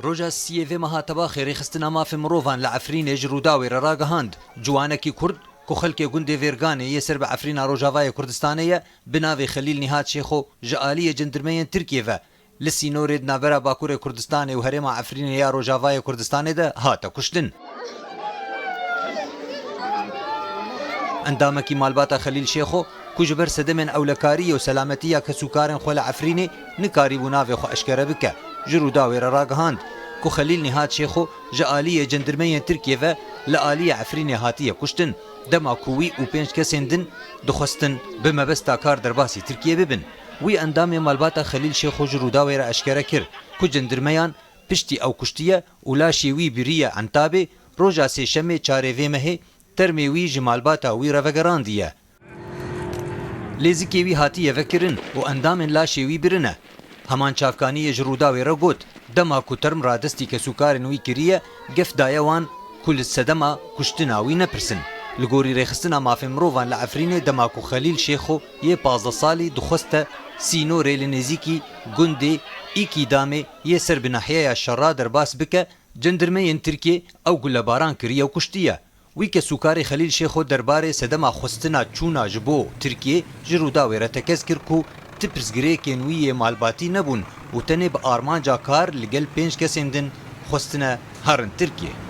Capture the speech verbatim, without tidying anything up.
Roja siyê vê meha Tebaxê rêxistina mafê mirovan li Efrînê ji Rûdawê re ragihand. Ciwanekî Kurd ku xelkê gundê Vêrganê yê ser bi Efrîna Rojavayê Kurdistanê ye, bi navê Xelîl Nîhat Şêxo ji aliyê cendirmeyên Tirkiyê ve li sînorê di navbera Bakurê Kurdistanê û herêma Efrînê ya Rojavayê Kurdistanê de hate kuştin. Endamekî malbata Xelîl Şêxo ku ji ber sedemên ewlekariyê û selametiya kesûkarên xwe li Efrînê nikarîbû navê xwe eşkere bike, ji Rûdawê re ragihand ku Xelîl Nîhat Şêxo ji aliyê cendirmeyên Tirkiyê ve li aliyê Efrînê hatiye kuştin, dema ku wî û pênc kesên din dixwestin bi mebesta kar derbasî Tirkiyê bibin. Wî endamê malbata Xelîl Şêxo ji Rûdawê re eşkere kir ku cendirmeyan piştî ew kuştiye û laşê wî biriye Entabê, roja sêşemê çarê vê mehê termê wî ji malbata wî re vegerandiye. Lêzikê wî hatiye vekirin û endamên laşê wî birine. Heman çavkaniyê ji Rûdawê re got, dema ku term radestî kesûkarên wî kiriye, gef daye wan ku li sedema kuştina wî nepirsin. Li gorî rêxistina mafên mirovan li Efrînê, dema ku Xelîl Şêxo yê pazdeh salî dixweste sînorê li nêzîkî gundê Îkîdamê yê ser bi nahiyeya Şera derbas bike, cendirmeyên Tirkiyê ew gulebaran kiriye û kuştiye. Wî kesûkarê Xelîl Şêxo derbarê sedema xwestina çûna ji bo Tirkiyê ji Rûdawê re tekez kir ku ti pirsgirêkên wî yê malbatî nebûn û tenê bi armanca kar li gel pênc kesên din xwestine herin Tirkiyê.